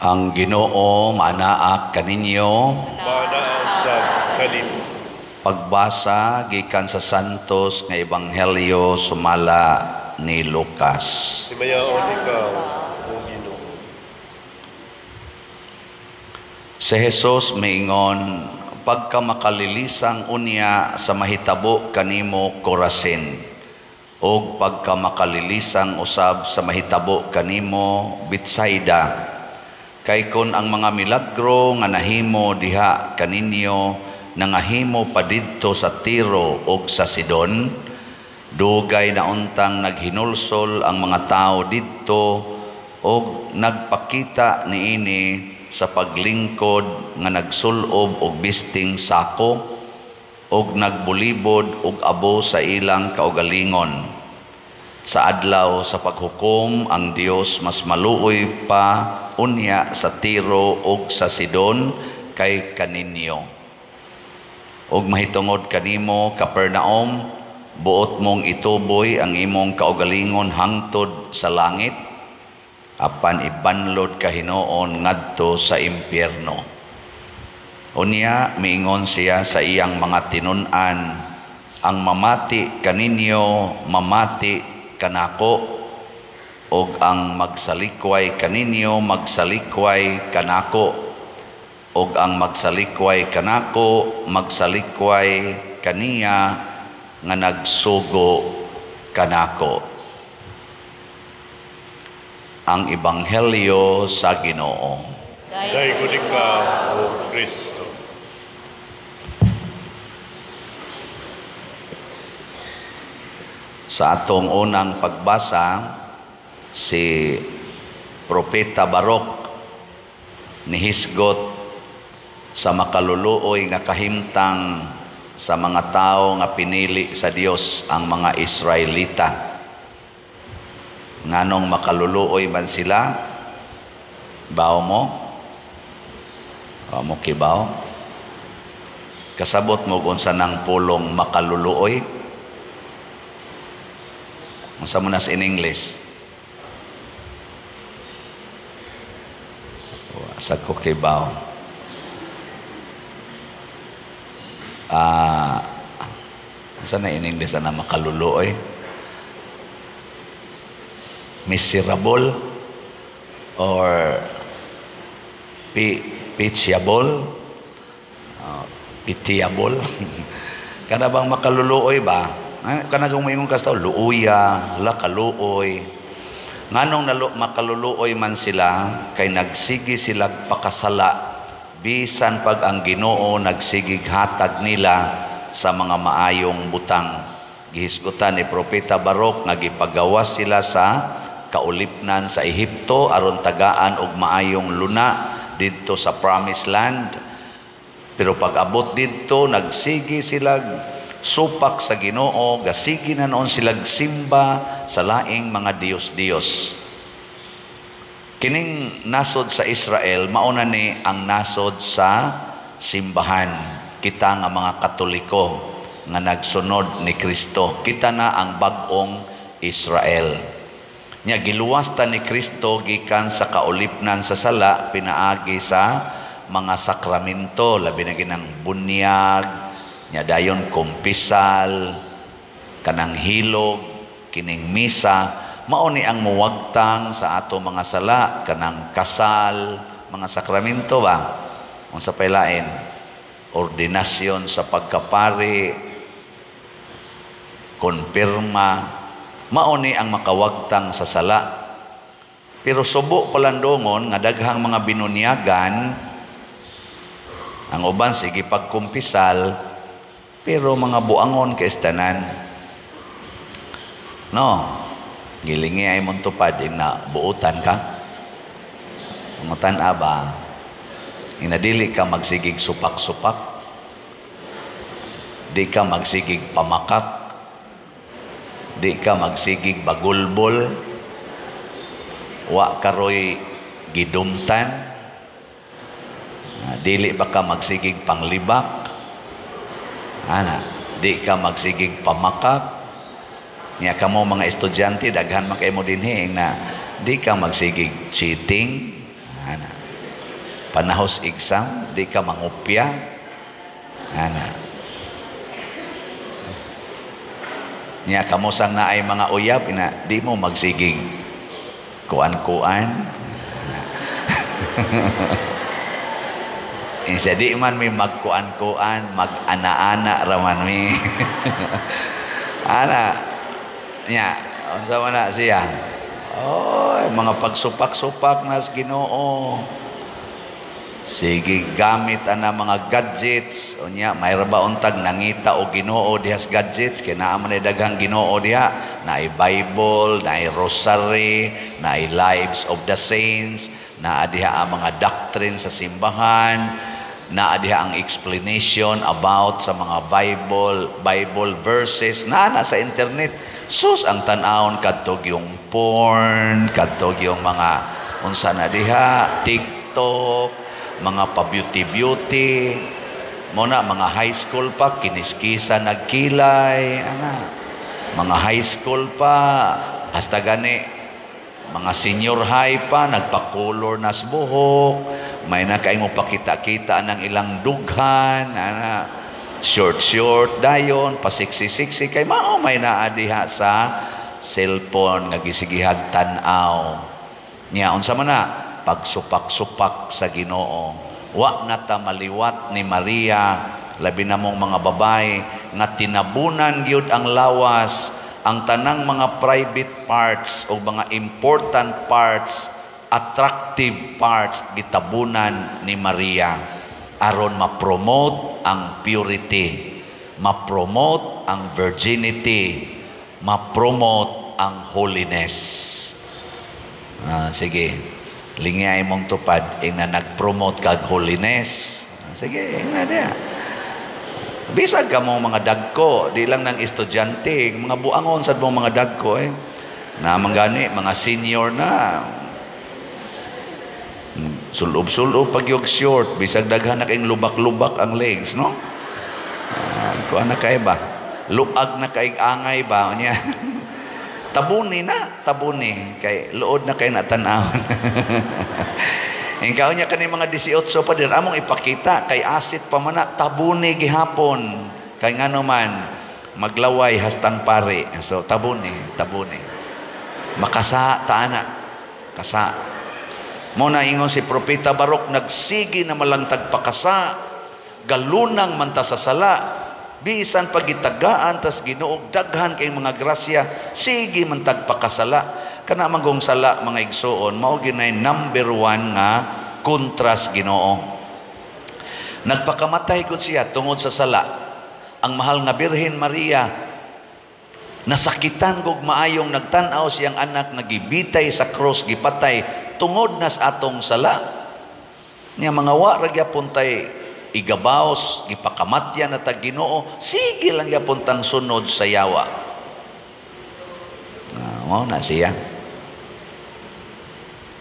Ang Ginoo maanaa kaninyo. Maanaa usab kanimo. Pagbasa gikan sa Santos nga Ebanghelyo sumala ni Lucas. Himayaon ikaw, o Ginoo. Si Jesus miingon, pagka makalilisang unya sa mahitabo kanimo, Corazin, ug pagka makalilisang usab sa mahitabo kanimo, Betsaida, kay kon ang mga milagro nga nahimo diha kaninyo nangahimo pa didto sa Tiro ug sa Sidon, dugay na untang naghinulsol ang mga tawo didto ug nagpakita niini sa paglingkod nga nagsulob og bisting sako ug nagbulibod og abo sa ilang kaugalingon. Sa adlaw sa paghukom, ang Dios mas maluoy pa unya sa Tiro ug sa Sidon kay kaninyo. Ug mahitungod kanimo, Capernaum, buot mong ituboy ang imong kaugalingon hangtod sa langit, apan ibanlod ka hinuon ngadto sa impyerno. Unya miingon siya sa iyang mga tinun-an, ang mamati kaninyo mamati kanako, ug ang magsalikway kaninyo magsalikway kanako, ug ang magsalikway kanako magsalikway kaniya nga nagsugo kanako. Ang Ebanghelyo sa Ginoo. Daygon ikaw, O Kristo. Sa atong unang pagbasa, si Propeta Barok nihisgot sa makaluluoy nga kahimtang sa mga tao nga pinili sa Dios, ang mga Israelita. Nganong makaluluoy man sila? Bao mo? Bao mo kibaw? Kasabot mo kung unsa nang pulong makaluluoy? Unsa mo nas in English? Sa ko kibaw. Unsa na in English ana makaluluoy? Miserable or pitiable? Pitiable? Kana bang makaluluoy ba? Kana kung maingon ka sa tao, luuya, la kaluoy. Nganong makaluluoy man sila, kay nagsigi sila pakasala, bisan pag ang Ginoo nagsigig hatag nila sa mga maayong butang. Gihisgutan ni Propeta Barok nga gipagawas sila sa kaulipnan sa Ehipto aron tagaan og maayong luna didto sa Promised Land. Pero pag abot didto, nagsigi sila supak sa Ginoo, gasigi na noon sila simba sa laing mga diyos-diyos. Kining nasod sa Israel, mauna ni ang nasod sa simbahan. Kita nga mga Katoliko nga nagsunod ni Kristo, kita na ang bag-ong Israel. Nya giluwas ta ni Kristo gikan sa kaulipnan sa sala pinaagi sa mga sakramento, labi na ginang bunyag, nya dayon kumpisal, kanang hilog, kining misa, mao ni ang muwagtang sa ato mga sala, kanang kasal, mga sakramento ba? Unsa pay lain? Ordinasyon sa pagkapari, konpirma, mao ni ang makawagtang sa sala. Pero subo palandongon nga daghang mga binunyagan, ang uban sige pagkumpisal, pero mga buangon kay tanan. No, gilingi ay mong tupad, na buutan ka. Umutan aba, inadili ka magsigig supak-supak, di ka magsigig pamakak, di ka magsigig bagulbol, wa karoy gidumtan, dili ba ka magsigig panglibak, ana, di ka magsigig pamakak. Nya kamo mga estudyante, daghan man kay mo dinhi na di ka magsigig cheating, ana. Panahos exam, di ka mangupya. Ana. Nya kamusang na ay mga uyab ina, di mo magsigig kuan-kuan. Insa di man mi magkuan-kuan, mag-ana-ana raman mi. Ana. Nya, unsa man na siya? Oy, mga pagsupak-supak nas Ginoo. Sige, gamit ana mga gadgets. Unya, may ra ba untag nangita og Ginoo dihas gadgets kay naa man daghang Ginoo diha, naay Bible, naay rosary, naay lives of the saints, naa diha ang mga doctrine sa simbahan, naa diha ang explanation about sa mga Bible verses, naa na sa internet. Sus, ang tan-awon kadtog yung porn, kadtog yung mga unsa na diha, TikTok, mga pa-beauty-beauty, mo na, mga high school pa, kiniskisa nagkilay, ana. Mga high school pa, hasta gani, mga senior high pa, nagpa-color nas buhok, may na kay mo pakita-kita ng ilang dughan, ana. Short-short dayon, pasiksi-siksi, kay mao may naa diha sa cellphone, nga gisigihag tan-aw. Nya, unsa man na? Pagsupak-supak sa Ginoo. Wa na ta maliwat ni Maria, labi na mong mga babae, nga tinabunan gyud ang lawas, ang tanang mga private parts o mga important parts, attractive parts, gitabunan ni Maria aron ma-promote ang purity, ma-promote ang virginity, ma-promote ang holiness. Sige, lingay mong tupad, ing na nag-promote kag holiness. Sige, ing na diya. Bisag ka mong mga dagko, di lang ng estudyante, mga buangon sad mong mga dagko eh. Naman gani, mga senior na. Sulob-sulob pag yung short, bisag daghan na kayong lubak-lubak ang legs, no? Kuan na kay ba? Luag na kay angay ba? Unya. Tabuni na, tabuni. Kay luod na kay natanaw. Ikaw niya kani mga 18 pa din, among ipakita, kay asit pa man na, tabuni gihapon. Kay ngano man, maglaway hastang pare. So, tabuni, tabuni. Makasa, taana. Kasa. Mo na ingon si Propeta Barok, nagsigi na malang tagpakasa, galunang manta sa sala, bisan pagitagaan tas Ginoo daghan kay mga grasya, sige man tagpakasala. Kana manggong sala mga igsuon, mao ginay number 1 nga kontras Ginoo. Nagpakamatay gud siya tungod sa sala. Ang mahal nga Birhen Maria nasakitan gog maayong nagtan-aw siyang anak nga gibitay sa cross, gipatay tungod nas atong sala. Nya mga wa ra gyapon tay igabaos, gipakamatya na tag Ginoo, sige lang gyapon tang sunod sa yawa. Mao na siya.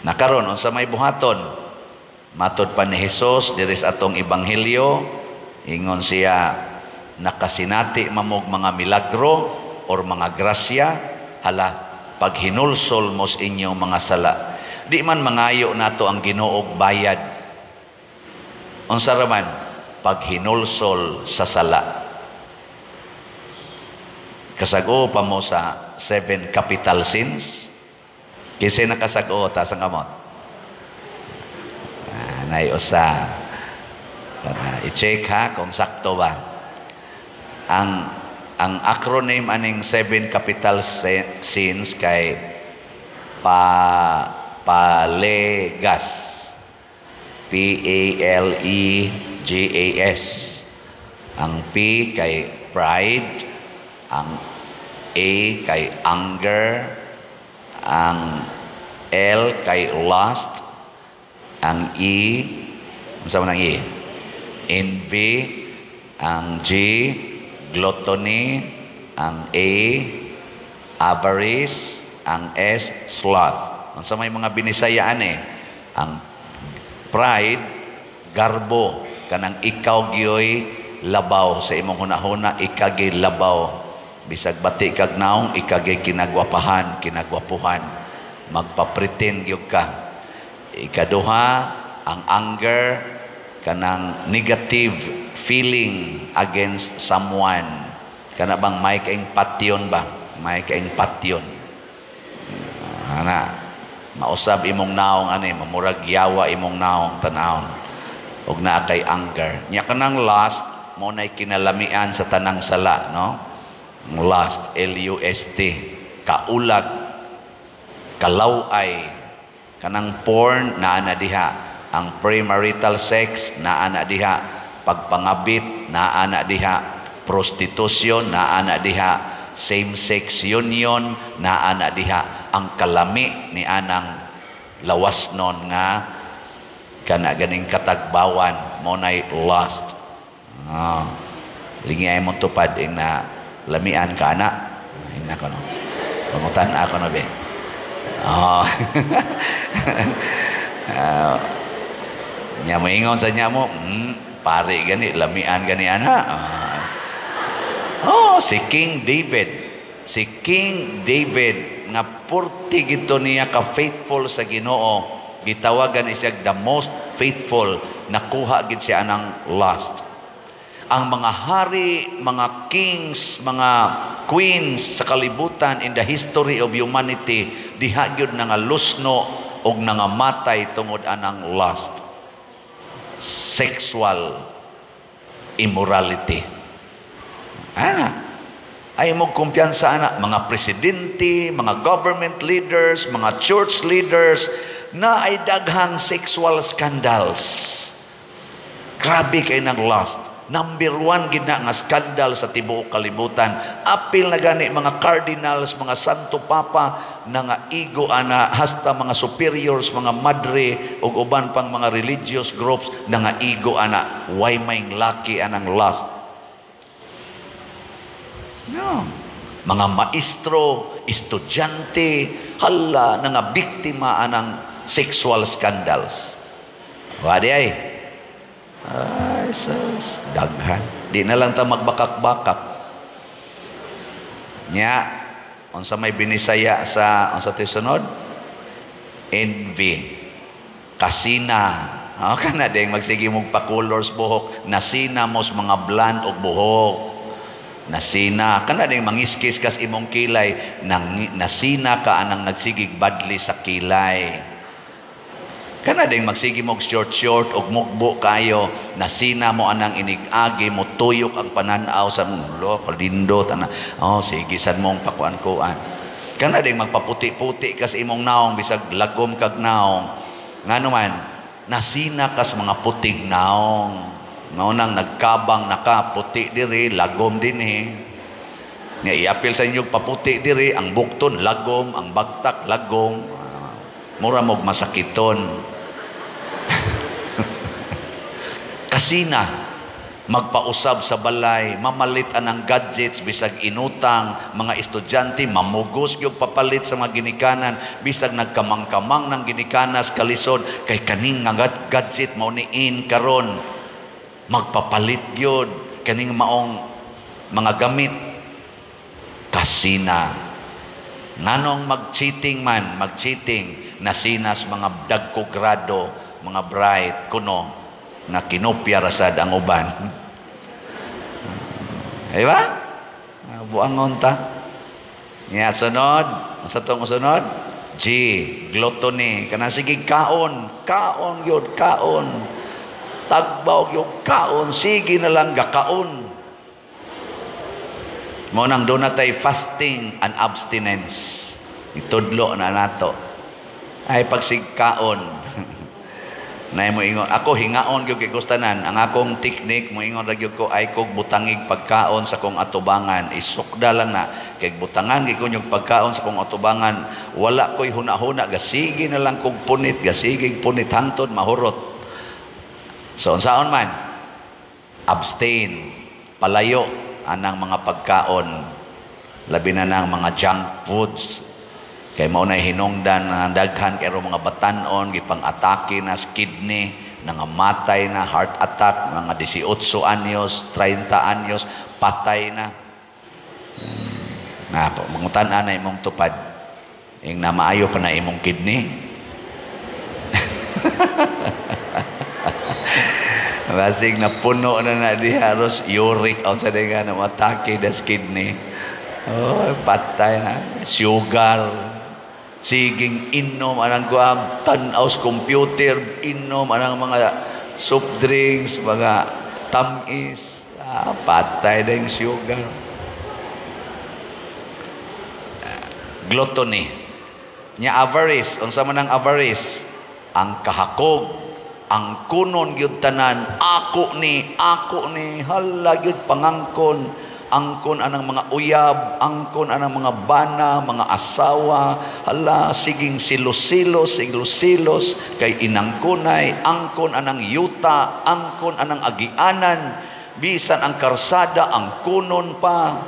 Nakaron unsa may buhaton? Matod pa ni Hesus diri sa atong ebanghelyo, ingon siya nakasinati mamog mga milagro or mga grasya, hala paghinulsol mos inyong mga sala. Di man mangayo nato ang Ginoo og bayad. Unsa ra man paghinulsol sa sala. Kasago pa mo sa 7 capital sins. Kasi nakasago taas ang kamot. Nay usa. I-check ha kung sakto ba. Ang acronym aning 7 capital sins kay Palegas. P-A-L-E-G-A-S. Ang P kay pride, ang A kay anger, ang L kay lust, ang E, unsa man ang E? Envy, ang G, gluttony, ang A, avarice, ang S, sloth. Unsa may mga binisayaan eh. Ang pride, garbo, kanang ikaw gyoy labaw sa imong hunahuna, ikagay labaw. Bisag bati kag naong, ikagay kinagwapahan, kinagwapuhan. Magpa-pretend gyud ka. Ikaduha, Ang anger, kanang negative feeling against someone. Kana bang may kaing patyon ba? May kaing patyon. Ana, mausab imong naong ani, mamurag yawa imong naong tanawon. Ug naa kay anger. Nya kanang lust, mo nay kinalamian sa tanang sala, no? Lust, L-U-S-T, kaulag, kalaway, kanang porn naa na diha, ang premarital sex naa na diha, pagpangabit naa na diha, prostitution naa na diha, same-sex union naa na diha, ang kalami ni anang lawas nun nga kana ganing katagbawan mo nay lust. Ah, lingi ay mong tupad ing na lamian ka ana. Ing na kono. Pangutan ako na be. Oh. Nya moingon sa nya mo, pare gani lamian gani ana. Oh, si King David. Si King David nga purti gito niya ka faithful sa Ginoo. Gitawagan siya the most faithful, nakuha gid siya anang lust. Ang mga hari, mga kings, mga queens sa kalibutan in the history of humanity, diha gyud nangalusno og nangamatay tungod anang lust. Sexual immorality. Ay mo kumpiyansa ana, mga presidente, mga government leaders, mga church leaders na ay daghang sexual scandals. Grabe kay nang lust. Number one gid na nga skandal sa tibuok kalibutan. Apil na gani mga cardinals, mga santo papa na nga igo ana, hasta mga superiors, mga madre ug uban pang mga religious groups na nga igo ana. Way may laki anang lust. No. Mga maestro, estudyante, hala na nga biktima anang sexual scandals. Wadi ay. Ay, sus, daghan. Di na lang ta magbakak-bakak. Nya, unsa may binisaya sa unsa to'y sunod? Envy. Kasina. Oh, kana ding magsige mong pa-colors buhok, nasina mos mga blonde og buhok. Nasina. Kana ding mangiskis kas imong kilay, nang nasina ka anang nagsigig badli sa kilay. Kana ding magsige mog short short og mugbo kayo, nasina mo anang inig-agi mo tuyok ang pananaw sa mulo, kalindo tana. Oh, sige sad mong pakuan-kuan. Kana ding magpaputi-puti kas imong naong bisag lagom kag naong. Ngano man, nasina kas mga puting naong. Mao nang nagkabang naka puti diri, lagom dinhi. Nga iapil sa inyong paputi diri, ang bukton lagom, ang bagtak lagom. Mura mog masakiton. Kasina, magpausab sa balay, mamalit anang gadgets bisag inutang, mga estudyante mamugos gyud papalit sa mga ginikanan bisag nagkamang-kamang ng ginikanas kalisod kay kaning nga gadget mao ni in karon, magpapalit gyud kaning maong mga gamit. Kasina. Nganong mag-cheating man, mag-cheating, nasinas mga dagko grado, mga bright kuno na kinopya rasad ang uban. Di ba? Buangon ta. Nya sunod, sa tong sunod, G, gluttony. Kana sige kaon, kaon gyud, kaon. Tagbaw gyud kaon, sige na lang gakaon. Mao nang doon natay fasting and abstinence. Itudlo na nato. Ay pagsigkaon. Nay mo ingon, ako hingaon gyud kay gustanan. Ang akong teknik moingon ra gyud ko ay kog butangig pagkaon sa kong atubangan. Isukda lang na kay butangan gyud ko nyog pagkaon sa kong atubangan. Wala koy huna-huna, gasige na lang kog punit, gasigig punit hangtod mahurot. So unsaon man? Abstain, palayo anang mga pagkaon, labi na nang mga junk foods. Kay mao nay hinungdan nga daghan kay mga batan-on gipang-atake na sa kidney, nangamatay na, heart attack, mga 18 anyos, 30 anyos, patay na. Na mangutan-an na imong tupad. Ing na maayo pa na imong kidney. Basig na puno na na diha ros uric out sa nga na matake das kidney. Oh, patay na. Sugar. Siging inom anang kuam, tan-aw sa computer, inom anang mga soft drinks, mga tamis. Ah, patay na yung sugar. Gluttony. Nya avarice, unsa man ang avarice? Ang kahakog, ang kunon gyud tanan, ako ni, hala gyud pangangkon, angkon anang mga uyab, angkon anang mga bana, mga asawa, hala siging silos-silos, silos-silos kay inangkunay, angkon anang yuta, angkon anang agianan, bisan ang karsada, ang kunon pa,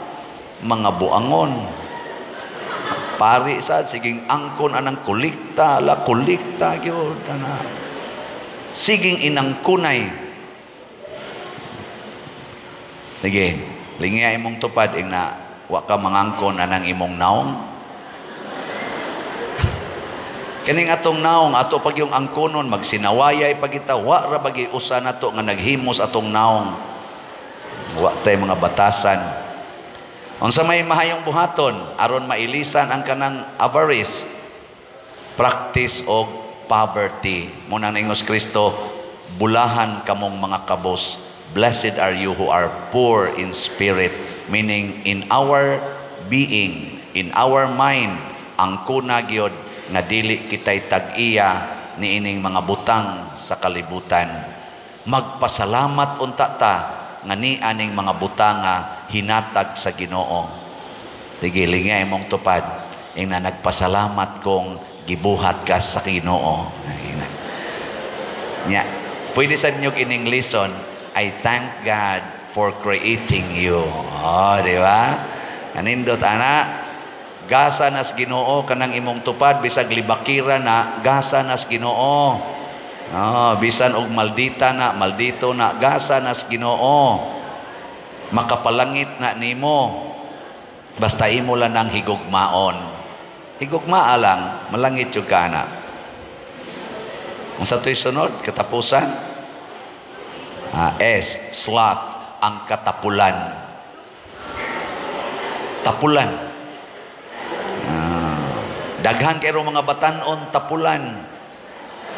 mga buangon. Pari sad siging angkon anang kolekta, la kolekta gyud ana. Siging inangkunay. Sige, lingiya imong tupad ing na wa ka mangangkon anang imong naong. Kining atong naong ato pag yung angkonon magsinawayay pagita, wa ra bagi usa nato nga naghimos atong naong. Wa tay mga batasan. Unsa may mahayong buhaton aron mailisan ang kanang avarice? Practice og poverty. Muna ningos Kristo, bulahan kamong mga kabos. Blessed are you who are poor in spirit, meaning in our being, in our mind, ang kuna gyud nga dili kitay tag-iya niining mga butang sa kalibutan. Magpasalamat unta ta nga ni aning mga butanga hinatag sa Ginoo. Sige, lingay imong tupad ing na nagpasalamat kong gibuhat ka sa Ginoo. Nya, pwede sa inyo ining lesson, I thank God for creating you. Oh, di ba? Anindot ana, gasa nas Ginoo kanang imong tupad bisag libakira na, gasa nas Ginoo. Oh, bisan og maldita na, maldito na, gasa nas Ginoo. Makapalangit na nimo. Basta imo lang ang higugmaon. Higugmaa lang, malangit jud ka na. Ang sa to'y sunod, katapusan. S, sloth, ang katapulan. Tapulan. Daghan kay mga batan-on tapulan.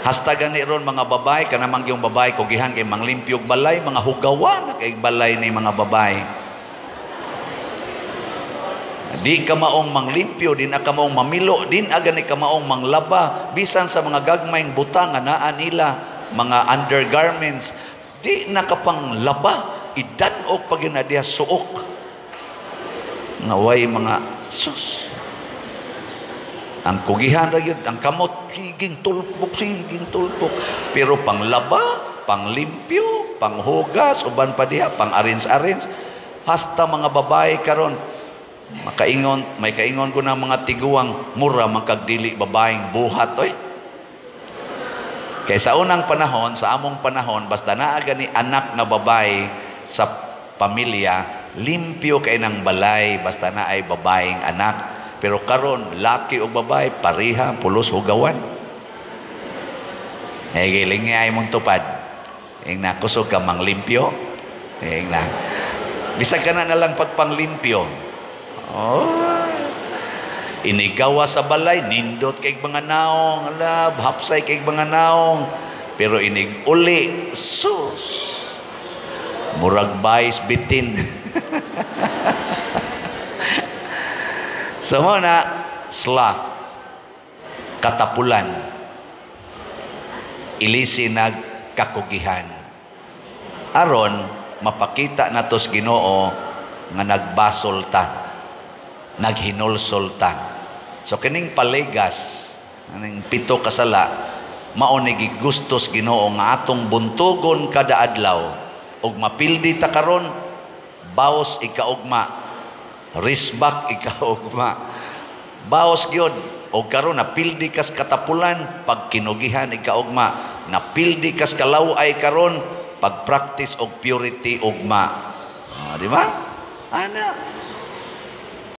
Hasta gani ron mga babae, kanamang yung babae, kugihan kay manglimpyog balay, mga hugawan na kay balay ni mga babae. Di ka maong manglimpyo, di na ka maong mamilo, di na gani ka maong manglaba, bisan sa mga gagmayng butang nga naa nila, mga undergarments, di na ka pang laba, idanok pag ginadiya suok. Ngaway mga sus. Ang kugihan ra gyud, ang kamot, siging tulpok, siging tulpok. Pero panglaba, panglimpyo, panghugas, uban pa diha, pang-arins-arins. Hasta mga babae karon makaingon, may kaingon ko ng mga tiguang, mura magkagdili babaeng buhat oy. Kay sa unang panahon, sa among panahon, basta naa gani anak nga babae sa pamilya, limpyo kay nang balay, basta na ay babaeng anak. Pero karon laki o babae, pareha, pulos hugawan. Eh, giling ay mong tupad. Ing na, kusog ka manglimpyo. Ing na. Bisag ka na nalang pagpanglimpyo. Oh. Inigawa sa balay, nindot kay mga naong, alab, hapsay kay mga naong. Pero inig uli, sus. Murag bayis bitin. So mo na, sloth, katapulan, ilisi nagkakugihan. Aron, mapakita natos Ginoo nga nagbasol ta, naghinulsol ta. So kining palegas, aning pito kasala, mao ni gigustos Ginoo nga atong buntugon kada adlaw ug mapildi ta karon, baos ikaugma, risbak ikaugma, baos gyud. Og karon napildi kas katapulan, pagkinugihan ikaugma, napildi kas kalaway karon, pagpractice og purity ugma. Di ba? Ana,